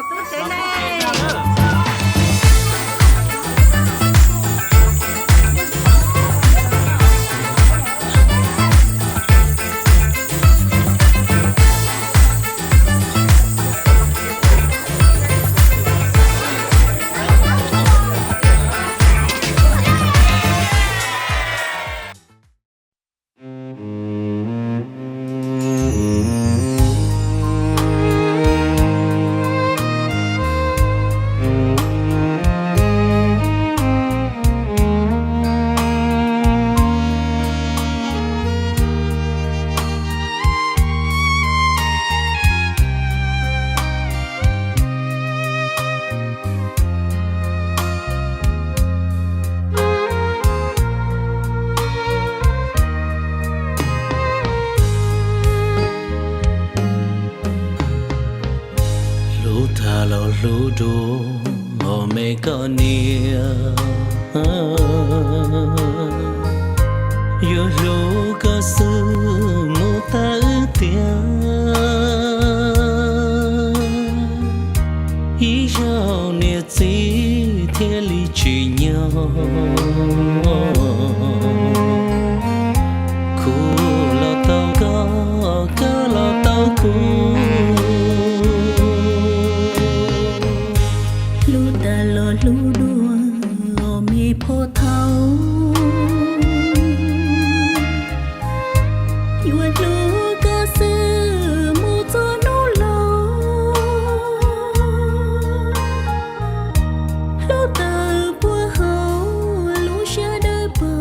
Tub tsev ne. Hlub tag los hlub dua, me koj niam, yuav hlub koj xwb mus tag wb tiag. Ib zaug niam txiv thiaj li tsim nyog, kuv los tau koj, koj los tau kuv. Hlub tag los hlub dua, me phauj thauj, yuav hlub koj xwb mus txog hnub laus. Hlub tawm puag hauv lub siab dawb paug.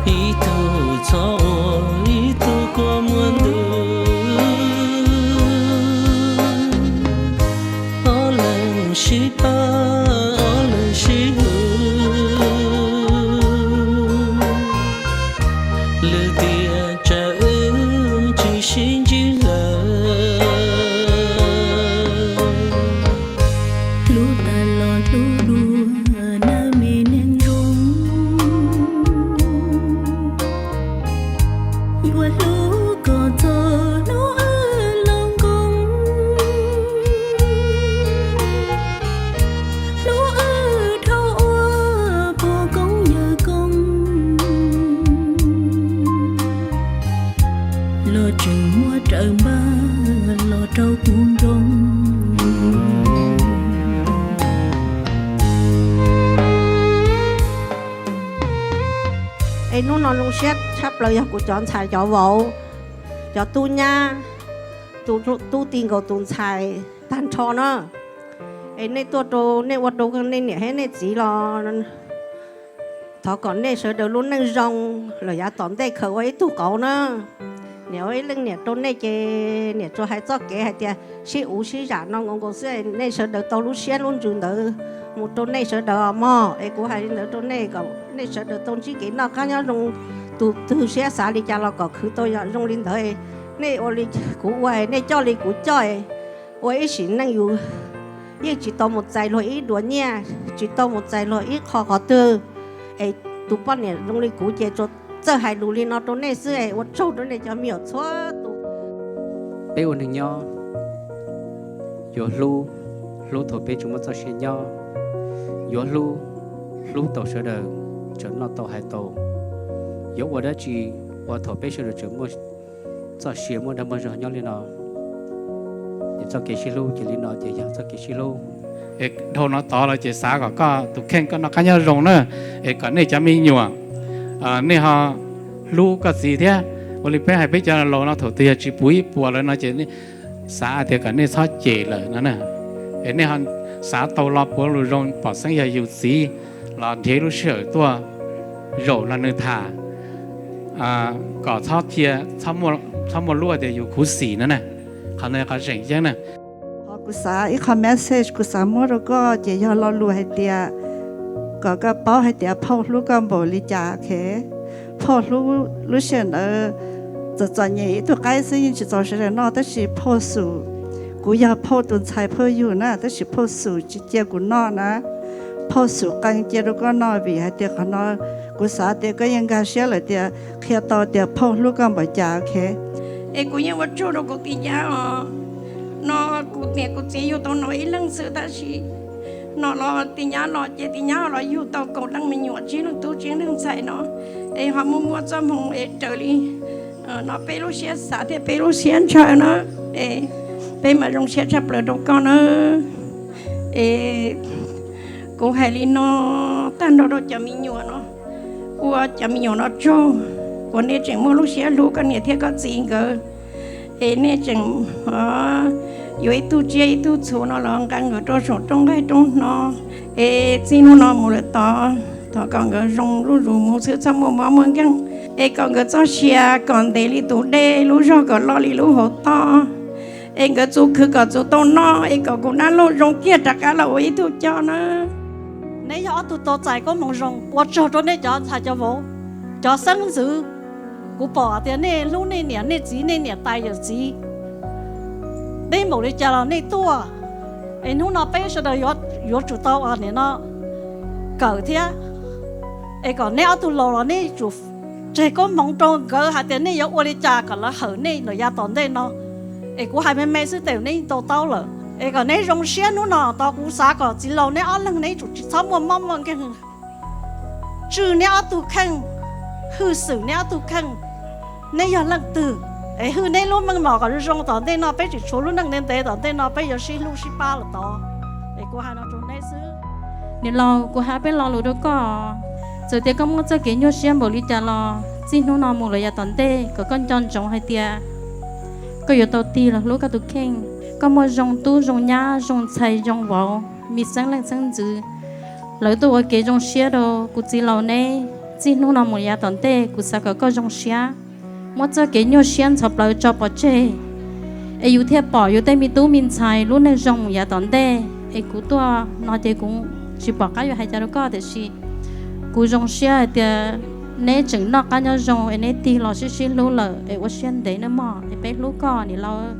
Ib tug txhob ua ib tug kua muag ntuj, ob leeg sib pab ob leeg sib hlub, lwm tiam tsam wb tsis sib ntsib lawm. Hlub tag los hlub dua, nab me neeg zoo, yuav hlub kom txog hnub wb laus nkoos, hnub wb dhau ua pog koob yawg koob, los tseem muab raws npaj los rau kuv nroo. Es hnub no zoo siab tshaj plaws yog kuv cov ntxhais cov vauv, cov tub nyab, tus tub ti nkaus tus ntxhais tag nrho na. Es nej tuaj rau nej ua rau nej niam thiab nej txiv los thov kom nej sawv daws lub neej zoo los yav tom ntej khaws ua ib tug qauv na. Niam ua ib leej niam rau nej ces niam tsuas hais txoj kev hais tias sib uv sib zam no nkaus nkaus xwb, nej sawv daws tau lub siab lub ntsws ntawd mus rau nej sawv daws mog. Es kuv hais li ntawd rau nej kom nej sawv daws tau ntsib kev noj qab nyob zoo, tus twg siab xav li cas los kom khwv tau yam zoo li ntawd. Nej ua li kuv ua, nej coj li kuv coj, ua ib sim neej yus yeej tsis tau mus txais luag ib duas nyiaj, tsis tau mus txais luag ib qho qhov twg. Es tus poj niam zoo li kuv ces tsuas txawj hais lus li no rau nej xwb, es ua tsaug rau nej cov me nyuam txhua tus. Peb ua neeg nyob yuav hlub, hlub thaum peb tseem muaj txoj sia nyob, yuav hlub, hlub tau sawv daws tseem noj tau hais tau. Yuav ua dab tsi ua thaum peb sawv daws tseem muaj txoj sia muaj dag muaj zog nyob li no. Ces txoj kev sib hlub ces li no ces yog txoj kev sib hlub. Es dhau no tod los ces xav kom koj tus kheej koj noj qab nyob zoo na, es kom nej cov me nyuam nej ho hlub koj txiv thiab. Ua li peb hais peb cov laus no thaum twg yog tsis puv ib puas lawm no ces xav tias kom nej txhob cem lawm no na. Es nej ho xav tau lo puav lus zoo pom xeeb yog yus txiv los nrhiav lub sij hawm tuaj zaum no nws tham, kom txhob cia, txhob muaj lub tias yus khuv xim no na. Qhov no qhov zeem yeeb na. Qhov kuv xav ib qho message kuv xav muab rau koj ces yog lo lus hais tias kom koj paub hais tias phauj hlub koj npaum li cas. Phauj hlub lub sij hawm ntawd txom txom nyem ib tug qaib xwb yeej tsis txaus sawv daws noj, tab sis phauj Xum, kuv yog phauj tus ntxhais phauj yug na, tab sis phauj Xum tsis cia kuv noj na. Phauj Xum qee cia rau koj noj vim hais tias qhov no kuv xav tias koj yeej nkag siab lawm tias qhia tau tias phauj hlub koj npaum cas, ok. Es kuv yeej ua tsaug rau kuv tis nyab os, no kuv niam kuv txiv yug tau no ib leeg xwb tab sis no los tis nyab los ces tis nyab los yug tau kaum leej me nyuam, tsib leeg tub tsib leeg ntxhais no, es ho muaj muaj txoj hmoo es raws li no peb lub siab xav thiab peb lub siab ntshaw na, es peb mam zoo siab tshaj plaws rau koj na. Es kuv hais li no tag nrho rau cov me nyuam no, ua cov me nyuam no tsaug uas nej tseem muaj lub siab hlub koj niam thiab koj txiv nkawd, es nej tseem yuav ib tug tsiaj ib tug txhu no los nqa nkawd rau saum roob nqaij roob hno, es txij hnub no mus lawm tod, thov kom nkawd zoo zuj zus mus xwb txhob muaj mob muaj nkeeg, es kom nkawd txoj sia kom ntev li tus dej, lub zog kom loj li lub hauv toj, es nkawd txuv khwv kom txuv tau noj, es kom kuv dab laug zoo kiag rov qab los ua ib tug coj na. Neb yog ob tug tau txais koob hmoov zoo, ua tsaug rau nej cov ntxhais cov vauv, cov xeeb ntxwv. Kuv pom tias nej hlub nej niam nej txiv, nej niam tais yawm txiv, neb npaum li cas los nej tuaj. Es hnub no peb sawv daws yuav tsum tau nim no kawm thiab, es kom neb ob tug laus los neb tsum tseg koob hmoov rau nkawd hais tias nej yuav ua li cas kom lawv hawm nej los yav tom ntej no. Es kuv hais me me xwb tes neb yeej to taub lawm, es kom neb zoo siab hnub no tod. Kuv xav kom txiv laus neb ob leeg neb tsum tsis txhob muaj mob muaj nkeeg, tswj neb ob tug kheej, hwj xwm neb ob tug kheej. Neb yog leej twg, es hwj neb lub meej mom kom zoo zoo tom ntej no, peb tseem tshuav lub neej ntev ntev tom ntej no peb yuav sib hlub sib pab los tod. Es kuv hais no rau neb xwb. Niam laus, kuv hais peb lo lus rau koj, txawm tias koj muaj txoj kev nyuaj siab npaum li cas los txij hnub no mus los yav tom ntej kom koj nco ntsoov hais tias koj yuav tau tig los hlub koj tus kheej. Koj muaj zoo tub zoo nyab zoo ntxhais zoo vauv, me xeeb leej xeeb ntxwv, lawv tuaj ua kev zoo siab rau kuv txiv laus neb. Txij hnub no mus yav tom ntej kuv xav kom koj zoo siab, muab txoj kev nyuaj siab ntxhov plawv tso pov tseg, es yus thiaj pom yus tej me tub me ntxhais lub neej zoo yav tom ntej. Es kuv tuaj no ces kuv tsis pom qab yuav hais cas rau koj, tiam sis kuv zoo siab hais tias neb tseem noj qab nyob zoo es neb tig los sib sib hlub lawm es ua siab ntev nawb mog, es peb hlub koj niam laus.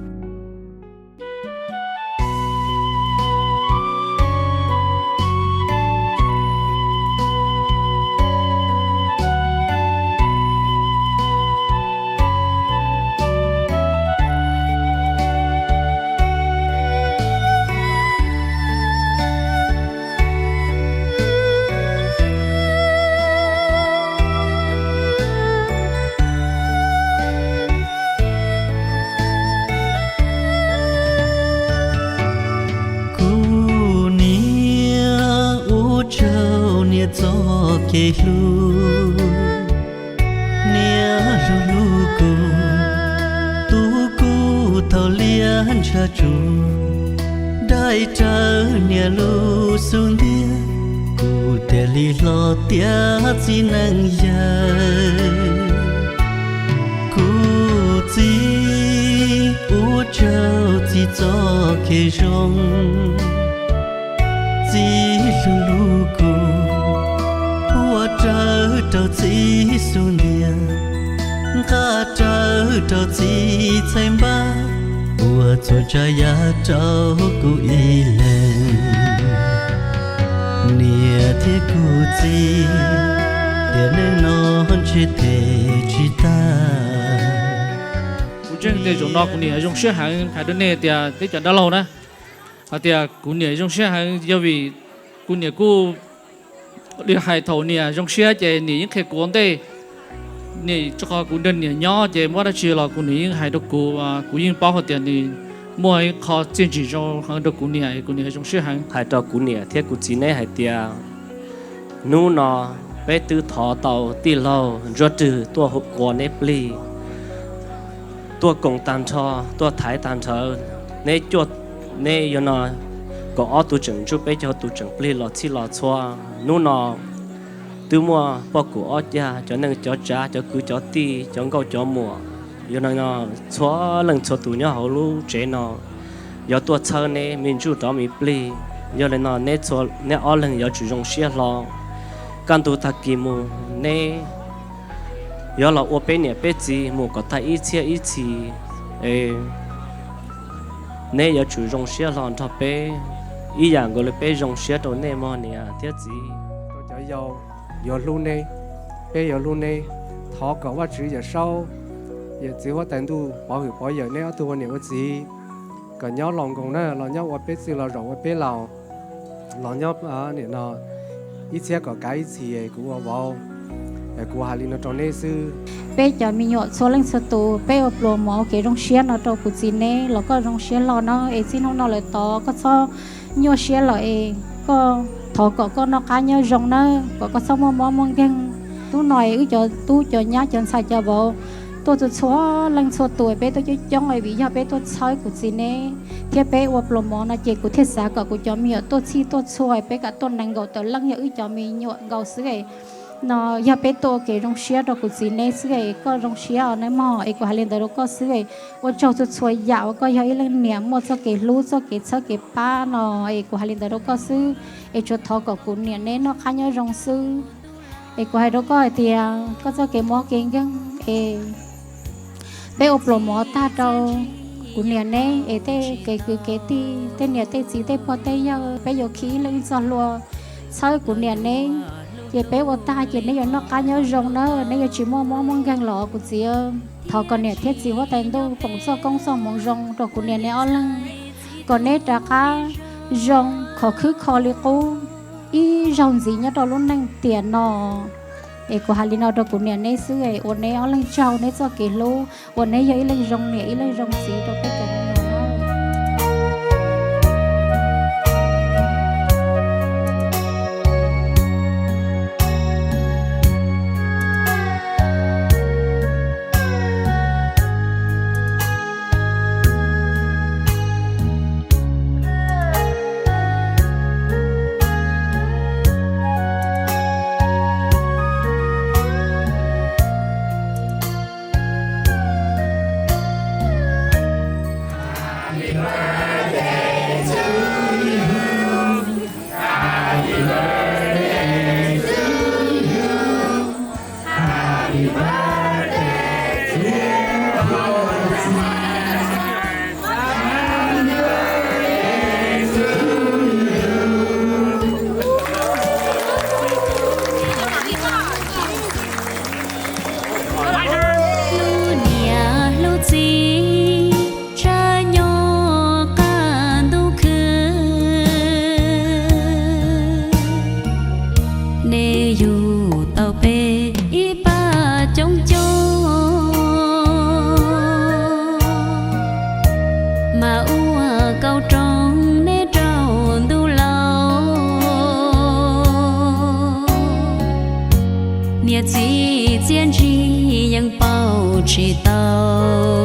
Kuv niam, ua tsaug niam txoj kev hlub. Niam hlub hlub kuv, tu kuv thaum liaj ntshav tsuag, dai rawv niam lub xub ntiag, kuv thiaj li hlob tiav txiv neej yawg. Kuv txiv, ua tsaug txiv txoj kev zoo. Txiv hlub hlub kuv, ua rawv rau txiv xub ntiag, nqa rawv rau txiv txhais npab, ua txhua tsav yam rau kuv ib leeg. Niam thiab kuv txiv, tiam neej no ntshe them tsis tag. Kuv ntseeg tias zaum no kuv niam zoo siab heev, hais rau nej tias nej cov dab laug na, hais tias kuv niam zoo siab heev yog vim kuv niam kuj li hais thaum niam zoo siab ces niam yeej qhia kuv ua ntej. Niam, rau qhov kuv nrog niam nyob ces muaj dab tsi los kuv niam yeej hais rau kuv, kuv yeej paub hais tias nws muaj ib qho txiaj ntsig zoo heev rau kuv niam, kuv niam zoo siab heev. Hais rau kuv niam thiab kuv txiv neb hais tias hnub no peb twb thov tau tij laug Ntsuab Rwg tuaj hu ua neb plig, tuaj koom tag nrho, tuaj thaiv tag nrho. Neb cuaj, neb yog no kaum ob tug tseem ntsuj, peb caug tus tseem plig los txhij los txhua. Hnub no twb muaj poj kum ob cag, cov neej cov tsav, cov kwv cov tij, cov nkauj cov muam, yog no txhua leej txhua tus nyob hauv lub tsev no yuav tuaj txhawb neb me ntsuj rov me plig. Yog li no neb ob leeg yuav tsum zoo siab hlo. Kaj ntug tag kis mus neb yuav los ua peb niam peb txiv mus kom tag ib txhiab ib txhis, es neb yuav tsum zoo siab hlo nrog peb ib yam nkaus li peb zoo siab rau nej mog niam thiab txiv. Cov yau yuav hlub neb, peb yuav hlub neb. Thov kom Vajtswv Yawm Saub, Yawm Txiv Huab Tais Ntuj pov hwm pov yawm neb ob tug ua niam ua txiv, kom nyob laus nkoos na, los nyob ua peb txwj laus zaum ua peb laus, los nyob nim no ib txhiab kom kav ib txhis, kuv ua vauv, kuv hais li no rau neb xwb. Peb cov me nyuam txhua leej txhua tus, peb ua pluas mov ua kev zoo siab no rau kuv txiv neb los koj zoo siab hlo no es txij hnub no lawm tod koj txhob nyuaj siab lawm es koj, thov kom koj noj qab nyob zoo nawb, kom koj txhob muaj mob muaj nkeeg. Hnub no es wb cov tub cov nyab cov ntxhais cov vauv tuaj txhua txhua leej txhua tus, peb tuaj coob coob es vim yog peb tuaj txhawb kuv txiv neb thiab peb ua pluas mov no ces kuv thiaj xav kom kuv cov me nyuam tuaj txhij tuaj txhua, peb kam tuaj nees nkaum tawm leej yog wb cov me nyuam nkaus xwb es no yog peb tuaj ua kev zoo siab rau kuv txiv neb xwb es koj zoo siab os nawb mog. Es kuv hais li ntawd rau koj xwb es ua tsaug txhua txhua yam uas koj yog ib leej niam muaj txoj kev hlub txoj kev txhawb kev pab no es kuv hais li ntawd rau koj xwb es tsuas thov kom kuv niam neb noj qab nyob zoo xwb. Es kuv hais rau koj hais tias koj txoj kev mob kev nkeeg es peb ua pluas mov tag rau kuv niam neb es tej kev kwv kev tij, tej niam tej txiv tej pog tej yawg, peb yuav khi ib leeg ib txoj hlua txhawb kuv niam neb. Ces peb ua tag ces neb yuav noj qab nyob zoo na, neb yuav tsis muaj mob muaj nkeeg los kuv txiv. Thov kom niam thiab txiv huab tais ntuj foom txoj koob txoj hmoov zoo rau kuv niam neb ob leeg, kom neb rov qab zoo khov khwb kho li qub ib zaug ntxiv nyob rau lub neej tiam no. Es kuv hais li no rau kuv niam neb xwb es ua neb ob leeg tsaug neb txoj kev hlub uas neb yog ib leej zoo niam ib leej zoo txiv rau peb cov me nyuam na. Hlub niam hlub txiv, tshaj nyob qab ntuj khwb. Nej yug tau peb ib pab coob coob, mas ua kauj roog neb rau ntuj laus. Niam txiv txiaj ntsig yeej pauj tsis tau,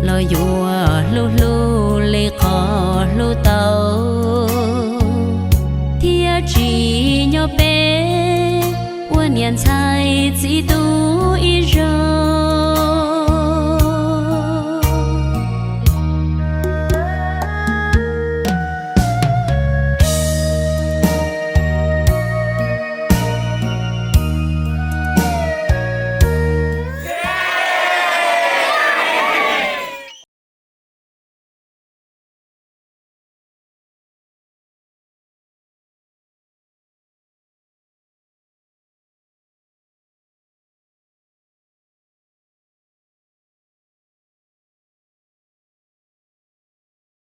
los yuav hlub hlub li qhov hlub tau, thiaj tsim nyog peb ua niam ntxhais txiv tub.